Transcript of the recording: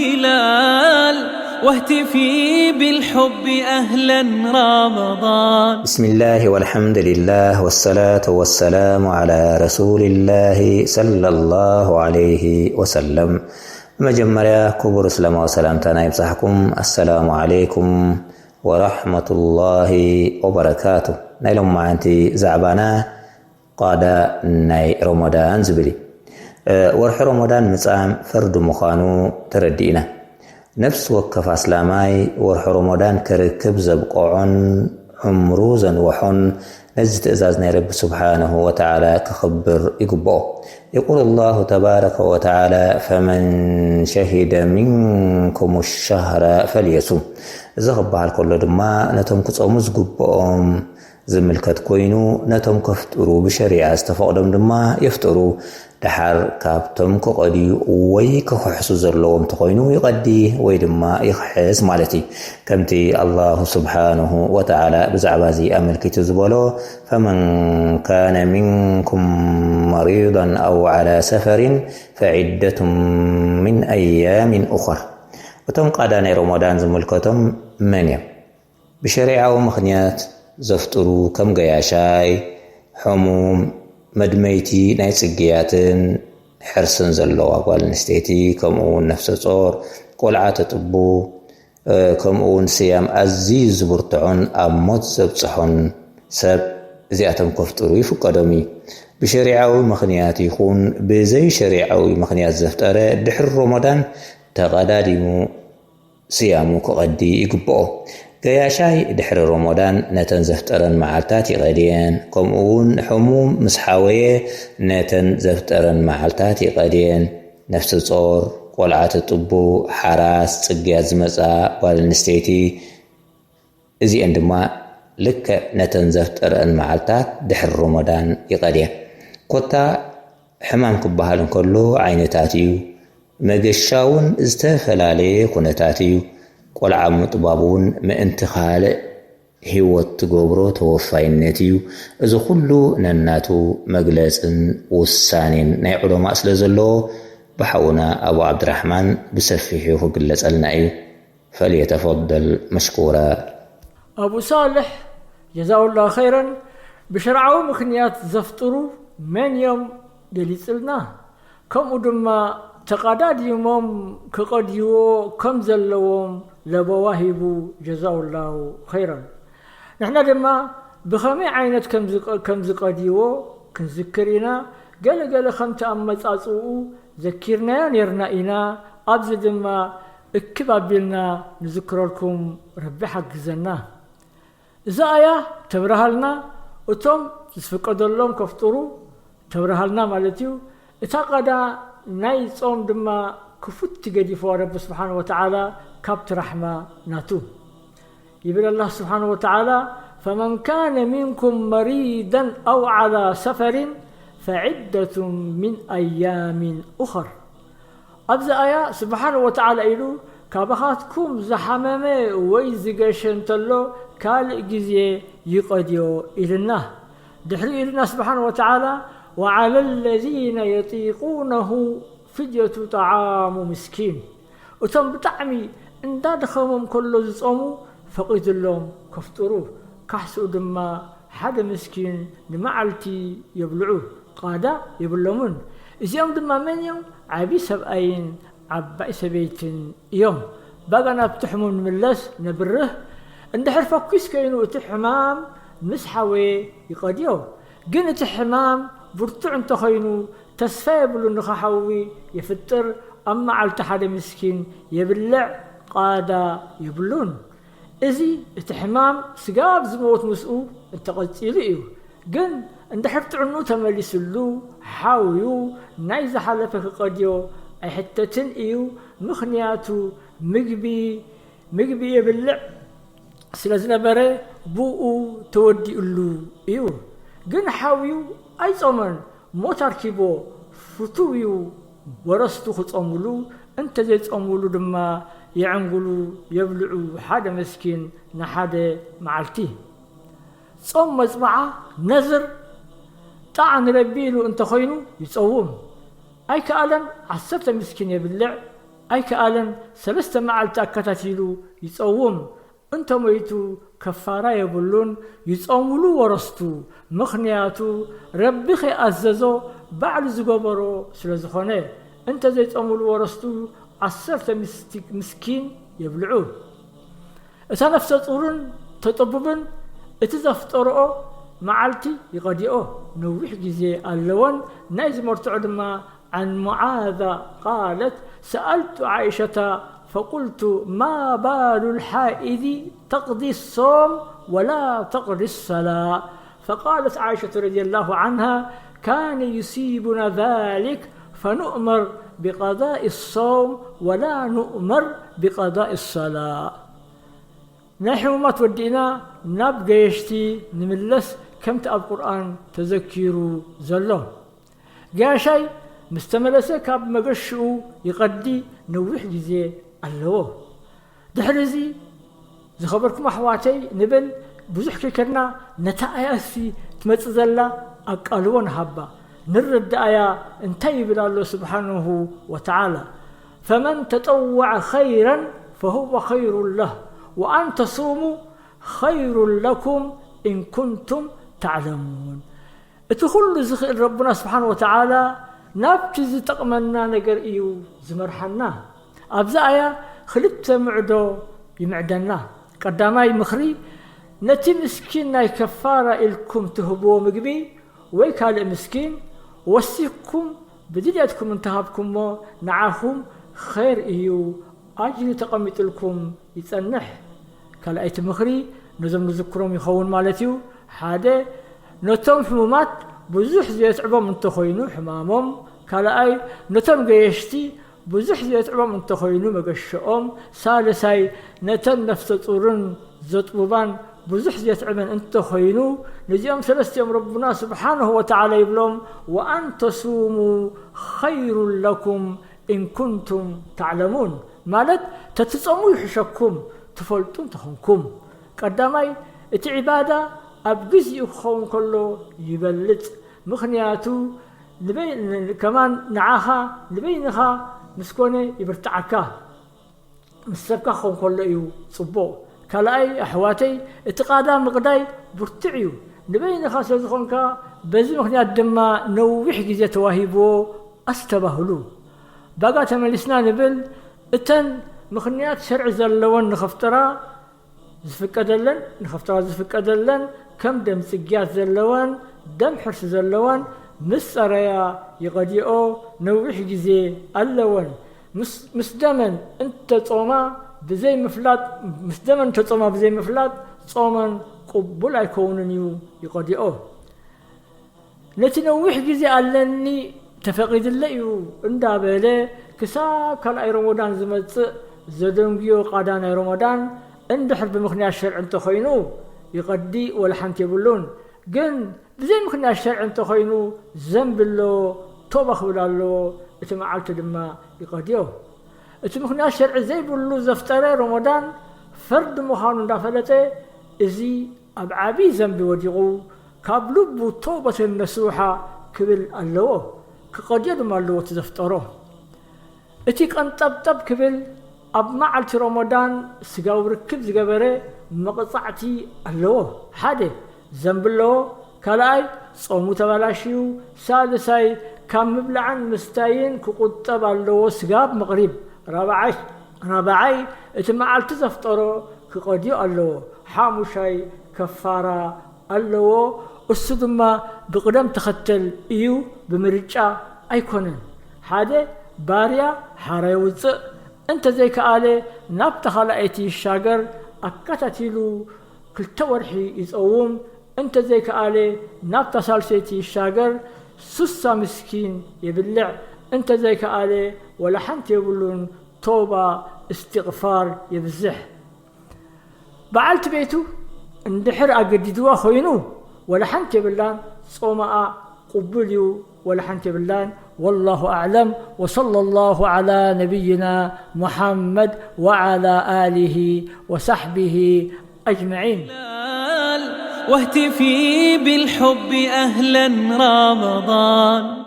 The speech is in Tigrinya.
هلال واهتفي بالحب أهلا رمضان. بسم الله والحمد لله والصلاة والسلام على رسول الله صلى الله عليه وسلم. መጀመርያ ክቡር እስላማዊ ሰላምታና ይብጻሕኩም። ኣሰላሙ ዓለይኩም ወራሕመቱላሂ ወበረካቱ። ናይ ሎማዓንቲ ዛዕባና ቃዳ ናይ ረመዳን ዝብል እዩ። ወርሒ ረመዳን ምጻም ፈርዲ ምዃኑ ተረዲእና። ነፍሲ ወከፍ ኣስላማይ ወርሒ ረመዳን ክርክብ ዘብቆዖን ዕምሩ ዘንወሖን ነዚ ትእዛዝ ናይ ረቢ ስብሓንሁ ወተዓላ ክኽብር ይግብኦ። የቁል ላሁ ተባረከ ወተዓላ ፈመን ሸሂደ ሚንኩም ሸህረ ፈልየሱም። እዚ ክበሃል ከሎ ድማ ነቶም ክጸሙ ዝግብኦም ዝምልከት ኮይኑ ነቶም ከፍጥሩ ብሸሪዓ ዝተፈቕዶም ድማ የፍጥሩ። ደሓር ካብቶም ክቐድዩ ወይ ክኽሕሱ ዘለዎም እንተኾይኑ ይቐዲ ወይ ድማ ይኽሕስ ማለት እዩ። ከምቲ ኣላሁ ስብሓንሁ ወተዓላ ብዛዕባ እዚ ኣመልኪቱ ዝበሎ ፈመን ካነ ሚንኩም መሪضን ኣው ዓላ ሰፈሪን ፈዒደቱን ሚን ኣያሚን ኡኸር። እቶም ቃዳ ናይ ረመዳን ዝምልከቶም መን እዮም? ብሸሪዓዊ ምኽንያት ዘፍጥሩ ከም ገያሻይ፣ ሕሙም፣ መድመይቲ ናይ ጽግያትን ሕርስን ዘለዋ ጓል ኣንስተይቲ፣ ከምኡ እውን ነፍሰ ጾር፣ ቆልዓ ተጥቡ፣ ከምኡ እውን ስያም ኣዝዩ ዝብርትዖን ኣብ ሞት ዘብጽሖን ሰብ እዚኣቶም ከፍጥሩ ይፍቀዶም እዩ። ብሸሪዓዊ ምኽንያት ይኹን ብዘይ ሸሪዓዊ ምኽንያት ዘፍጠረ ድሕሪ ሮሞዳን ተቐዳዲሙ ስያሙ ክቐዲ ይግብኦ። ገያሻይ ድሕሪ ሮሞዳን ነተን ዘፍጠረን መዓልታት ይቐድየን፣ ከምኡ እውን ሕሙም ምስ ሓወየ ነተን ዘፍጠረን መዓልታት ይቐድየን። ነፍሰ ጾር፣ ቆልዓ ተጥቡ፣ ሓራስ፣ ጽግያት ዝመጻ ጓል ኣንስተይቲ፣ እዚኤን ድማ ልክዕ ነተን ዘፍጠረአን መዓልታት ድሕሪ ሮሞዳን ይቐድየን። ኮታ ሕማም ክበሃል እንከሎ ዓይነታት እዩ። መገሻ እውን ዝተፈላለየ ኩነታት እዩ። ቆልዓ ምጥባብ እውን ምእንቲ ካልእ ህይወት ትገብሮ ተወፋይነት እዩ። እዚ ኩሉ ነናቱ መግለጽን ውሳኔን ናይ ዑለማእ ስለ ዘለዎ ብሓውና ኣቡ ዓብድራሕማን ብሰፊሑ ክግለጸልና እዩ። ፈልየተፈደል መሽኩራ። ኣቡ ሳልሕ ጀዛውላ ኸይረን ብሸርዓዊ ምኽንያት ዘፍጥሩ መን እዮም ገሊጽልና። ከምኡ ድማ ተቐዳዲሞም ክቐድይዎ ከም ዘለዎም ለበዋ ሂቡ ጀዛውላሁ ኸይረን። ንሕና ድማ ብኸመይ ዓይነት ከም ዝቐ- ከም ዝቐድይዎ ክንዝክር ኢና። ገለ ገለ ከምቲ ኣመጻጽኡ ዘኪርናዮ ኔርና ኢና። ኣብዚ ድማ እክብ ኣቢልና ንዝክረልኩም ረቢ ሓግዘና። እዛ ኣያ ተብርሃልና እቶም ዝፍቀደሎም ከፍጥሩ ተብርሃልና ማለት እዩ። እታ ቃዳ ናይ ጾም ድማ ክፉት ገዲፍዋ ረቢ ስብሓን ወተዓላ ካብቲ ራሕማ ናቱ። ይብል ኣላህ ስብሓን ወተዓላ ፈመን ካነ ሚንኩም መሪዳን ኣው ዓላ ሰፈሪን ፈዒደቱ ምን ኣያሚን ኡኸር። ኣብዚ ኣያ ስብሓን ወተዓላ ኢሉ ካባኻትኩም ዝሓመመ ወይ ዝገሸ እንተሎ ካልእ ግዜ ይቐድዮ ኢልና። ድሕሪኡ ኢልና ስብሓን ወተዓላ ወዓላ ለዚነ የጢቁነሁ ፍድየቱ ጠዓሙ ምስኪን። እቶም ብጣዕሚ እንዳደኸሞም ከሎ ዝጾሙ ፈቒድሎም ከፍጥሩ፣ ካሕስኡ ድማ ሓደ ምስኪን ንመዓልቲ የብልዑ፣ ቃዳ የብሎምን። እዚኦም ድማ መን እዮም? ዓቢ ሰብኣይን ዓባይ ሰበይትን እዮም። ባጋ ናብቲ ሕሙም ንምለስ ነብርህ። እንድሕር ፈኲስ ከይኑ እቲ ሕማም ምስ ሓወየ ይቐድዮ። ግን እቲ ሕማም ብርቱዕ እንተኾይኑ ተስፋ የብሉን ንኽሓዊ የፍጥር፣ ኣብ መዓልቲ ሓደ ምስኪን የብልዕ፣ ቃዳ የብሉን። እዚ እቲ ሕማም ስጋብ ዝሞት ምስኡ እንተቐጺሉ እዩ። ግን እንድሕር ጥዕንኡ ተመሊስሉ ሓውዩ ናይ ዝሓለፈ ክቐድዮ ኣይሕተትን እዩ። ምኽንያቱ ምግቢ ምግቢ የብልዕ ስለ ዝነበረ ብኡ ተወዲኡሉ እዩ። ግን ሓውዩ ኣይጾመን፣ ሞት ኣርኪቦ ፍቱው እዩ። ወረስቱ ክጾምሉ እንተዘይጾምሉ ድማ የዕንግሉ፣ የብልዑ ሓደ መስኪን ንሓደ መዓልቲ። ጾም መጽብዓ ነዝር ጣዕ ንረቢ ኢሉ እንተኾይኑ ይጸውም። ኣይከኣለን፣ ዓሰርተ ምስኪን የብልዕ፣ ኣይከኣለን። ሰለስተ መዓልቲ ኣከታቲሉ ይጸውም። እንተሞይቱ ከፋራ የብሉን። ይጸሙሉ ወረስቱ። ምኽንያቱ ረቢ ከይኣዘዞ ባዕሉ ዝገበሮ ስለ ዝኾነ። እንተዘይጸሙሉ ወረስቱ ዓሰርተ ምስቲ-፣ ምስኪን የብልዑ። እታ ነፍሰ ጡርን ተጠቡብን እቲ ዘፍጠርኦ መዓልቲ ይቐዲኦ። ነዊሕ ግዜ ኣለወን። ናይ ዝመርትዖ ድማ عن معاذ قالت: سألت عائشة فقلت: ما بال الحائض تقضي الصوم ولا تقضي الصلاة؟ فقالت عائشة رضي الله عنها: كان يصيبنا ذلك فنؤمر بقضاء الصوم ولا نؤمر بقضاء الصلاة. ናይ ሕሙማት ወዲእና ናብ ገየሽቲ ንምለስ፣ ከምቲ ኣብ ቁርኣን ተዘኪሩ ዘሎ። ገያሻይ ምስ ተመለሰ ካብ መገሽኡ ይቐዲ፣ ነዊሕ ግዜ ኣለዎ። ድሕሪ እዚ ዝኸበርኩም ኣሕዋተይ ንብል፣ ብዙሕ ከይከድና ነታ ኣያሲ ትመጽእ ዘላ ኣቃልቦ ንሃባ፣ ንረዳኣያ እንታይ ይብል ኣሎ ስብሓንሁ ወተዓላ። فمن تطوع خيرا فهو خير له وأن تصوموا خير لكم إن كنتم تعلمون። እቲ ኩሉ ዝኽእል ረቡና ስብሓን ወተዓላ ናብቲ ዝጠቕመና ነገር እዩ ዝመርሓና። ኣብዚ ኣያ ክልተ ምዕዶ ይምዕደና። ቀዳማይ ምኽሪ፣ ነቲ ምስኪን ናይ ከፋራ ኢልኩም ትህብዎ ምግቢ ወይ ካልእ ምስኪን ወሲኽኩም ብድልየትኩም እንተሃብኩሞ ንዓኹም ኸይር እዩ፣ ኣጅሪ ተቐሚጥልኩም ይጸንሕ። ካልኣይቲ ምኽሪ ነዞም ንዝክሮም ይኸውን ማለት እዩ። ሓደ፣ ነቶም ሕሙማት ብዙሕ ዘየትዕቦም እንተኾይኑ ሕማሞም። ካልኣይ፣ ነቶም ገየሽቲ ብዙሕ ዘየትዕቦም እንተኾይኑ መገሸኦም። ሳልሳይ፣ ነተን ነፍሰ ጡርን ዘጥቡባን ብዙሕ ዘየትዕበን እንተኾይኑ፣ ነዚኦም ሰለስቲኦም ረቡና ስብሓንሁ ወተዓላ ይብሎም፣ وأن تصوموا خير لكم إن كنتم تعلمون፣ ማለት ተትጾሙ ይሕሸኩም ትፈልጡ እንተኾንኩም። ቀዳማይ፣ እቲ ዒባዳ ኣብ ግዚኡ ክኸውን ከሎ ይበልጽ። ምኽንያቱ ንበይ-፣ ን-፣ ከማን ንዓኻ ንበይንኻ ምስ ኮነ ይብርትዓካ። ምስ ሰብካ ክኸውን ከሎ እዩ ጽቡቕ። ካልኣይ ኣሕዋተይ፣ እቲ ቃዳ ምቕዳይ ብርቱዕ እዩ። ንበይንኻ ስለ ዝኾንካ፣ በዚ ምኽንያት ድማ ነዊሕ ግዜ ተዋሂብዎ ኣስተባህሉ። ባጋ ተመሊስና ንብል፣ እተን ምኽንያት ሸርዒ ዘለወን ንኸፍጥራ ዝፍቀደለን፣ ንኸፍጥራ ዝፍቀደለን፣ ከም ደም ጽግያት ዘለወን፣ ደም ሕርሲ ዘለወን፣ ምስ ጸረያ ይቐዲኦ፣ ነዊሕ ግዜ ኣለወን። ምስ፣ ምስ ደመን እንተጾማ ብዘይ ምፍላጥ፣ ምስ ደመን እንተጾማ ብዘይ ምፍላጥ፣ ጾመን ቅቡል ኣይከውንን እዩ፣ ይቐዲኦ። ነቲ ነዊሕ ግዜ ኣለኒ ተፈቒድለ እዩ እንዳበለ ክሳብ ካልኣይ ረመዳን ዝመጽእ ዘደንጉዮ ቃዳ ናይ ረመዳን እንድሕር ብምኽንያት ሸርዒ እንተኾይኑ ይቐዲ፣ ወላ ሓንቲ የብሉን። ግን ብዘይ ምኽንያት ሸርዒ እንተኾይኑ ዘንቢ ኣለዎ፣ ቶባ ክብል ኣለዎ፣ እቲ መዓልቲ ድማ ይቐድዮ። እቲ ምኽንያት ሸርዒ ዘይብሉ ዘፍጠረ ረመዳን ፈርዲ ምዃኑ እንዳፈለጠ፣ እዚ ኣብ ዓብዪ ዘንቢ ወዲቑ፣ ካብ ልቡ ተውበተን ነሱሓ ክብል ኣለዎ፣ ክቐድዮ ድማ ኣለዎ እቲ ዘፍጠሮ። እቲ ቀንጠብጠብ ክብል ኣብ መዓልቲ ረመዳን ስጋዊ ርክብ ዝገበረ መቕጻዕቲ ኣለዎ። ሓደ፣ ዘንቢ ኣለዎ። ካልኣይ፣ ጾሙ ተበላሽዩ። ሳልሳይ፣ ካብ ምብላዕን ምስታይን ክቑጠብ ኣለዎ ስጋብ መቕሪብ። ራብዓይ፣ ራብዓይ፣ እቲ መዓልቲ ዘፍጠሮ ክቐድዮ ኣለዎ። ሓሙሻይ፣ ከፋራ ኣለዎ። እሱ ድማ ብቕደም ተኸተል እዩ፣ ብምርጫ ኣይኮነን። ሓደ ባርያ ሓራ የውፅእ፣ እንተዘይከኣለ ናብታ ካልኣይቲ ይሻገር። ኣከታቲሉ ክልተ ወርሒ ይፀውም፣ እንተዘይከኣለ ናብታ ሳልሰይቲ ይሻገር። ሱሳ ምስኪን የብልዕ፣ እንተዘይከኣለ ወላ ሓንቲ የብሉን። ቶባ እስትቕፋር የብዝሕ። በዓልቲ ቤቱ እንድሕር ኣገዲድዋ ኮይኑ ወላ ሓንቲ የብላን፣ ጾማኣ ቅቡል እዩ፣ ወላ ሓንቲ የብላን። والله أعلم، وصلى الله على نبينا محمد وعلى آله وصحبه أجمعين. واهتفي بالحب أهلا رمضان.